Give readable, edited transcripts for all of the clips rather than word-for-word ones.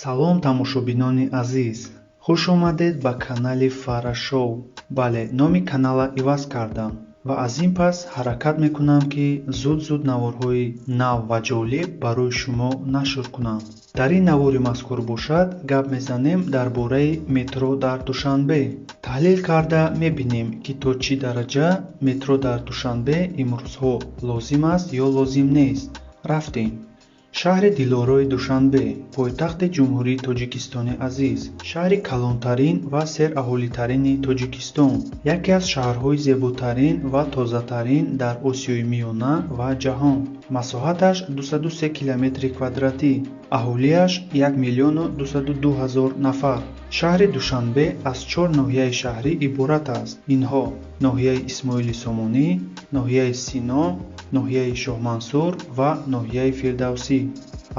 Салом, тамошобинони азиз, хуш омадед ба канали Фара Шоу. Бале, номи канала иваз кардам ва аз ин пас ҳаракат мекунам, ки зуд-зуд наворҳои нав ва ҷолиб барои шумо нашр кунам. Дар ин навори мазкур бошад, гап мезанем дар бораи метро дар Душанбе. Таҳлил карда мебинем, ки то чӣ дараҷа метро дар Душанбе имрӯзҳо лозим аст ё лозим нест. Рафтем. Шаҳри дилорои Душанбе, пойтахти Ҷумҳурии Тоҷикистони азиз, шаҳри калонтарин ва сераҳолитарини Тоҷикистон, яке аз шаҳрҳои зеботарин ва тозатарин дар Осиёи Миёна ва ҷаҳон. Масоҳаташ 203 километри квадратӣ, аҳолиаш 1 202 000 нафар. Шаҳри Душанбе аз чор ноҳияи шаҳрӣ иборат аст. Инҳо: ноҳияи Исмоили Сомонӣ, ноҳияи Сино, ноҳияи Шоҳмансур ва ноҳияи Фирдавсӣ.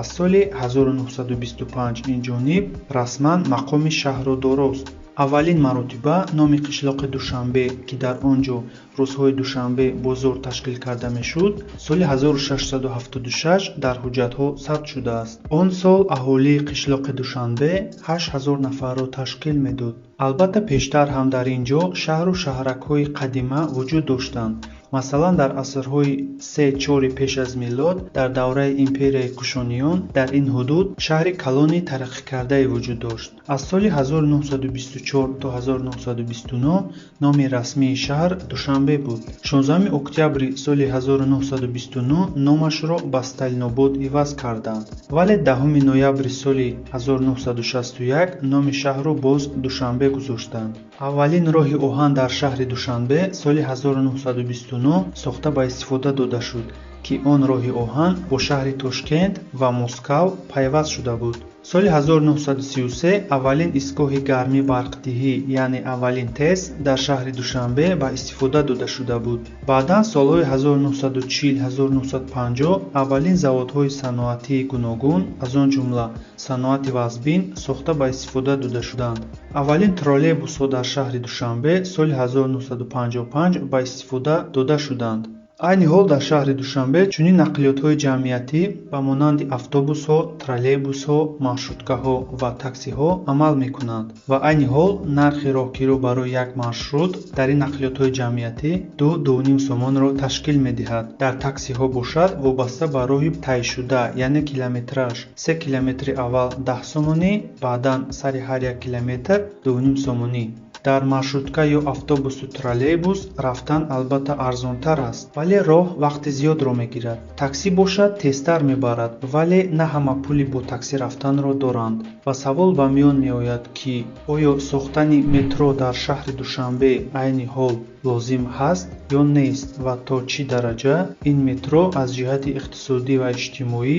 Аз соли 1925 инҷониб расман мақоми шаҳрро дорост. Аввалин маротиба номи қишлоқи Душанбе, ки дар он ҷо рӯзҳои душанбе бозор ташкил карда мешуд, соли 1676 дар ҳуҷҷатҳо сабт шудааст. Он сол аҳолии қишлоқи Душанбе 8000 нафарро ташкил медод. Албатта, пештар ҳам дар ин ҷо шаҳру шаҳракҳои қадима вуҷуд доштанд. Масалан, дар асрҳои 3-4 пеш аз милод, дар давраи империяи Кушониён, дар ин ҳудуд шаҳри калони тараққикардае вуҷуд дошт. Аз соли 1924 то 1929 номи расмии шаҳр Душанбе буд. 16 октябри соли 1929 номашро ба Сталинобод иваз карданд, вале 10 ноябри соли 1961 номи шаҳрро боз Душанбе гузоштанд. Аввалин роҳи оҳан дар шаҳри Душанбе соли 1929 сохта ба истифода дода шуд, ки он роҳи оҳан бо шаҳри Тошкент ва Москав пайваст шуда буд. Соли 1933 аввалин истгоҳи гармӣ барқдиҳӣ, яъне аввалин ТЭС, дар шаҳри Душанбе ба истифода дода шуда буд. Баъдан солҳои 1940-1950 аввалин заводҳои саноатии гуногун, аз он ҷумла саноати вазбин, сохта ба истифода дода шуданд. Аввалин троллейбусҳо дар шаҳри Душанбе соли 1955 ба истифода дода шуданд. Айни ҳол дар шаҳри Душанбе чунин нақлиётҳои ҷамъиятӣ ба монанди автобусҳо, троллейбусҳо, маршруткаҳо ва таксиҳо амал мекунанд ва айни ҳол нархи роҳкиро барои як маршрут дар ин нақлиётҳои ҷамъиятӣ 2-2,5 сомонро ташкил медиҳад. Дар таксиҳо бошад, вобаста ба роҳи тайшуда, яъне километраж: 3 километри аввал 10 сомонӣ, баъдан сари ҳар як километр 2,5 сомонӣ. Дар маршрутка ё автобусу троллейбус рафтан албатта арзонтар аст, вале роҳ вақти зиёдро мегирад. Таксӣ бошад, тезтар мебарад, вале на ҳама пули бо таксӣ рафтанро доранд. Ва савол ба миён меояд, ки оё сохтани метро дар шаҳри Душанбе айни ҳол лозим ҳаст ё нест ва то чӣ дараҷа ин метро аз ҷиҳати иқтисодӣ ва иҷтимоӣ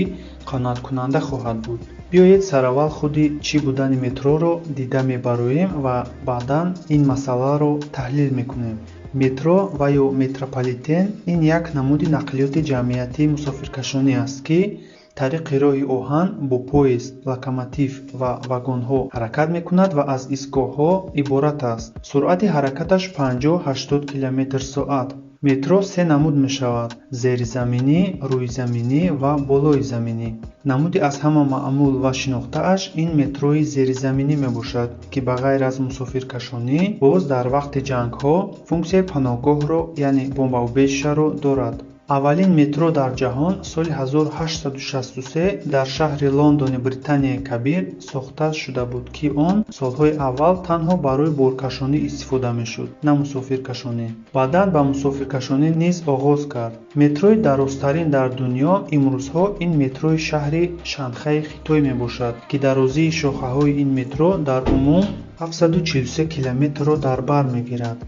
қаноаткунанда хоҳад буд. Биёед, сараввал худи чӣ будани метроро дида мебароем ва баъдан ин масъаларо таҳлил мекунем. Метро ва ё метрополитен ин як намуди нақлиёти ҷамъиятии мусофиркашонӣ аст, ки тариқи роҳи оҳан бо поезд, локомотив ва вагонҳо ҳаракат мекунад ва аз истгоҳҳо иборат аст. Суръати ҳаракаташ 50-80 километр соат. Метро се намуд мешавад: зеризаминӣ, рӯизаминӣ ва болоизаминӣ. Намуди аз ҳама маъмул ва шинохтааш ин метрои зеризаминӣ мебошад, ки ба ғайр аз мусофиркашонӣ боз дар вақти ҷангҳо функсияи паноҳгоҳро, яъне бомбаубежищаро дорад. Аввалин метро дар ҷаҳон соли 1863 дар шаҳри Лондони Британияи Кабир сохта шуда буд, ки он солҳои аввал танҳо барои боркашонӣ истифода мешуд, на мусофиркашонӣ. Баъдан ба мусофиркашонӣ низ оғоз кард. Метрои дарозтарин дар дунё имрӯзҳо ин метрои шаҳри Шанхайи Хитой мебошад, ки дарозии шохаҳои ин метро дар умум 743 километрро дар бар мегирад.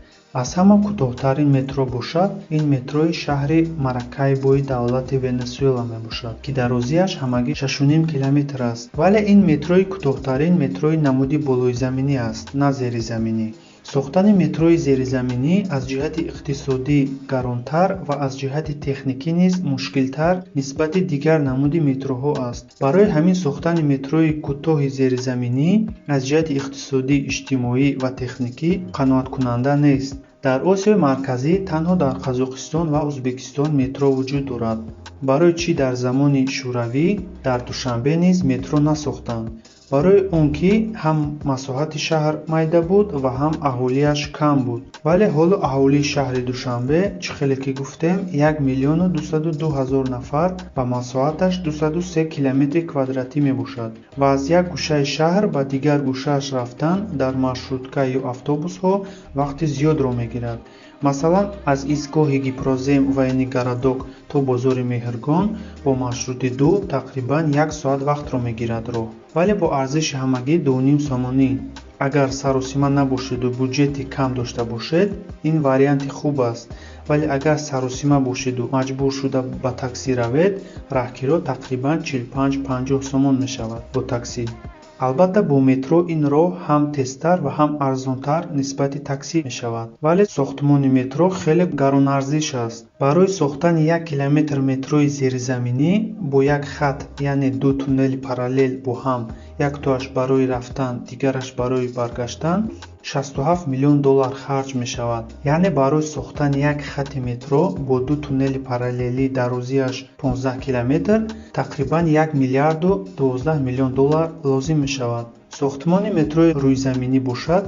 Аз ҳама кӯтоҳтарин метро бошад, ин метрои шаҳри Маракайбои давлати Венесуэла мебошад, ки дарозиаш ҳамагӣ 6,5 километр аст. Вале ин метрои кӯтоҳтарин метрои намуди болоизаминӣ аст, на зеризаминӣ. Сохтани метрои зеризаминӣ аз ҷиҳати иқтисодӣ гаронтар ва аз ҷиҳати техникӣ низ мушкилтар нисбати дигар намуди метроҳо аст. Барои ҳамин сохтани метрои кӯтоҳи зеризаминӣ аз ҷиҳати иқтисодӣ, иҷтимоӣ ва техникӣ қаноаткунанда нест. Дар Осиёи Марказӣ танҳо дар Қазоқистон ва Ӯзбекистон метро вуҷуд дорад. Барои чӣ дар замони Шӯравӣ дар Душанбе низ метро насохтанд? Барои он ки ҳам масоҳати шаҳр майда буд ва ҳам аҳолиаш кам буд. Вале ҳоло аҳолии шаҳри Душанбе, чӣ хеле ки гуфтем, 1 миллиону 202 ҳазор нафар ва масоҳаташ 203 километри квадратӣ мебошад ва аз як гӯшаи шаҳр ба дигар гӯшааш рафтан дар маршрутка ё автобусҳо вақти зиёдро мегирад. Масалан, аз истгоҳи Гипрозем Военный городок то бозори Меҳргон бо маршрути 2 тақрибан як соат вақтро мегирад роҳ, вале бо арзиши ҳамагӣ 2,5 сомонӣ. Агар саросима набошеду буҷети кам дошта бошед, ин варианти хуб аст, вале агар саросима бошеду маҷбур шуда ба таксӣ равед, раҳкиро тақрибан 45-50 сомон мешавад бо таксӣ. Албатта, бо метро ин роҳ ҳам тезтар ва ҳам арзонтар нисбати таксӣ мешавад, вале сохтмони метро хеле гаронарзиш аст. Барои сохтани як километр метрои зеризаминӣ бо як хат, яъне ду туннели параллел бо ҳам, яктоаш барои рафтан, дигараш барои баргаштан, 67 миллион доллар харҷ мешавад. Яъне барои сохтани як хати метро бо ду туннели параллелӣ дарозиаш 15 километр тақрибан 1 миллиарду 12 миллион доллар лозим мешавад. Сохтмони метрои рӯйзаминӣ бошад,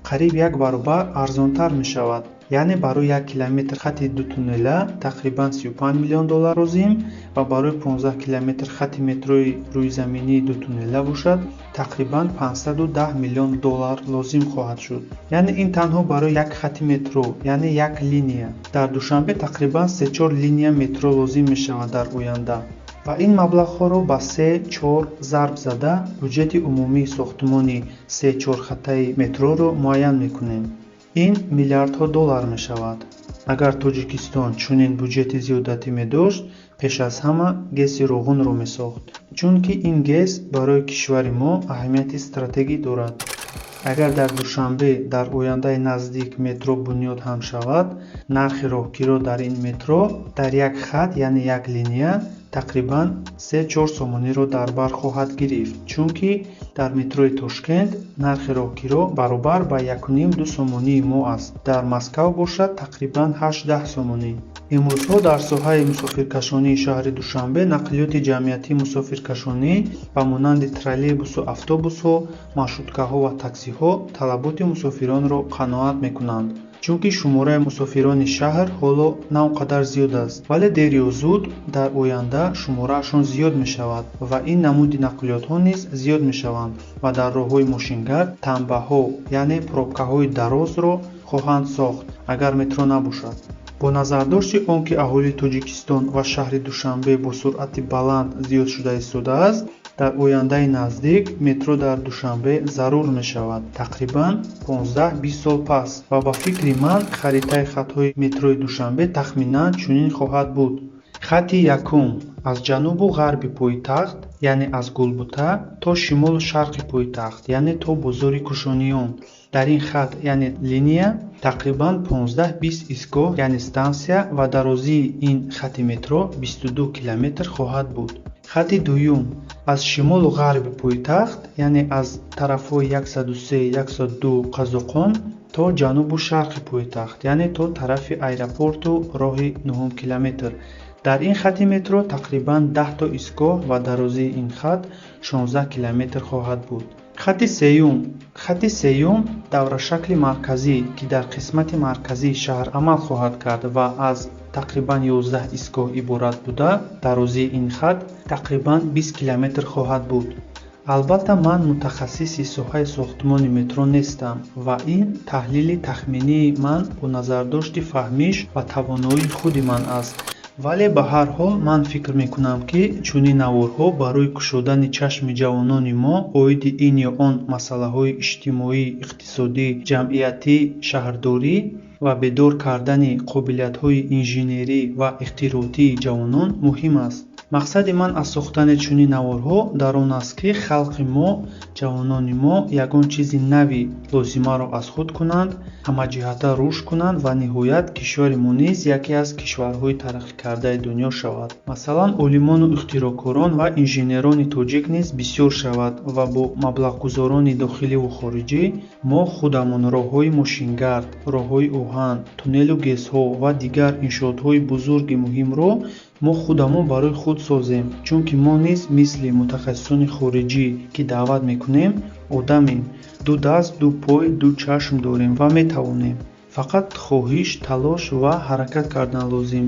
қариб як баробар арзонтар мешавад. Яъне барои як километр хати дутуннела тақрибан 35 миллион доллар лозим ва барои 15 километр хати метрои рӯйзаминии дутуннела бошад, тақрибан 510 миллион доллар лозим хоҳад шуд. Яъне ин танҳо барои як хати метро, яъне як линия. Дар Душанбе тақрибан се-чор линия метро лозим мешавад дар оянда. Ва ин маблағҳоро ба се-чор зарб зада буҷети умумии сохтмони се-чор хаттаи метроро муайян мекунем. Ин миллиардҳо доллар мешавад. Агар Тоҷикистон чунин буҷети зиёдатӣ медошт, пеш аз ҳама ГЭСи Роғунро месохт, чунки ин ГЭС барои кишвари мо аҳамияти стратегӣ дорад. Агар дар Душанбе дар ояндаи наздик метро бунёд ҳам шавад, нархи роҳкиро дар ин метро дар як хат, яъне як линия, тақрибан се-чор сомониро дар бар хоҳад гирифт, чунки дар метрои Тошкент нархи роҳкиро баробар ба якуним-ду сомонии мо аст, дар Москав бошад тақрибан ҳашт-даҳ сомонӣ. Имрӯзҳо дар соҳаи мусофиркашонии шаҳри Душанбе нақлиёти ҷамъиятии мусофиркашонӣ ба монанди троллейбусу автобусҳо, маршруткаҳо ва таксиҳо талаботи мусофиронро қаноат мекунанд, чунки шумораи мусофирони шаҳр ҳоло на он қадар зиёд аст, вале дер ё зуд дар оянда шумораашон зиёд мешавад ва ин намуди нақлиётҳо низ зиёд мешаванд ва дар роҳҳои мошингард тамбаҳо, яъне пробкаҳои дарозро хоҳанд сохт, агар метро набошад. Бо назардошти он ки аҳолии Тоҷикистон ва шаҳри Душанбе бо суръати баланд зиёд шуда истодааст, дар ояндаи наздик метро дар Душанбе зарур мешавад, тақрибан 15-20 сол пас. Ва ба фикри ман харитаи хатҳои метрои Душанбе тахминан чунин хоҳад буд. Хати якум аз ҷанубу ғарби пойтахт, яъне аз Гулбута то шимолу шарқи пойтахт, яъне то бозори Кушониён. Дар ин хат, яъне линия, тақрибан 15-20 истгоҳ, яъне стансия ва дарозии ин хати метро 22 километр хоҳад буд. Хати дуюм аз шимолу ғарби пойтахт, яъне аз тарафҳои 103, 102 Қазоқон то ҷанубу шарқи пойтахт, яъне то тарафи аэропорту роҳи 9 километр. Дар ин хати метро тақрибан 10 истгоҳ ва дарозии ин хат 16 километр хоҳад буд. Хати сеюм. Хати сеюм даврашакли марказӣ, ки дар қисмати марказии шаҳр амал хоҳад кард ва аз тақрибан 11 истгоҳ иборат буда, дарозии ин хат тақрибан 20 километр хоҳад буд. Албатта, ман мутахассиси соҳаи сохтмони метро нестам ва ин таҳлили тахминии ман бо назардошти фаҳмиш ва тавоноии худи ман аст. Вале ба ҳар ҳол ман фикр мекунам, ки чунин наворҳо барои кушодани чашми ҷавонони мо оиди ин ё он масъалаҳои иҷтимоӣ, иқтисодӣ, ҷамъиятӣ, шаҳрдорӣ ва бедор кардани қобилиятҳои инженерӣ ва ихтироотии ҷавонон муҳим аст. Мақсади ман аз сохтани чунин наворҳо дар он аст, ки халқи мо, ҷавонони мо ягон чизи нави лозимаро аз худ кунанд, ҳамаҷиҳата рушд кунанд ва ниҳоят кишвари мо низ яке аз кишварҳои тараққикардаи дунё шавад. Масалан, олимону ихтироъкорон ва инженерони тоҷик низ бисёр шавад ва бо маблағгузорони дохиливу хориҷӣ мо худамон роҳҳои мошингард, роҳҳои оҳан, туннелу ГЭСҳо ва дигар иншоотҳои бузурги муҳимро Мо худамон барои худ созем, чунки мо низ мисли мутахассисони хориҷӣ, ки даъват мекунем, одамем, ду даст, ду пой, ду чашм дорем ва метавонем. Фақат хоҳиш, талош ва ҳаракат кардан лозим.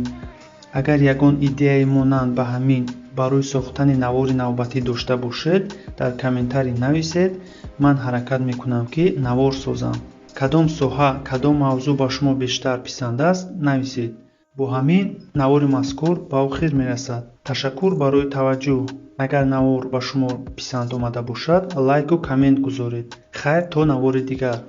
Агар ягон идеяи монанд ба ҳамин барои сохтани навори навбатӣ дошта бошед, дар комментарий нависед, ман ҳаракат мекунам, ки навор созам. Кадом соҳа, кадом мавзӯъ ба шумо бештар писанд аст, нависед. Бо ҳамин навори мазкур ба охир мерасад. Ташаккур барои таваҷҷӯҳ. Агар навор ба шумо писанд омада бошад, лайку коммент гузоред. Хайр, то навори дигар.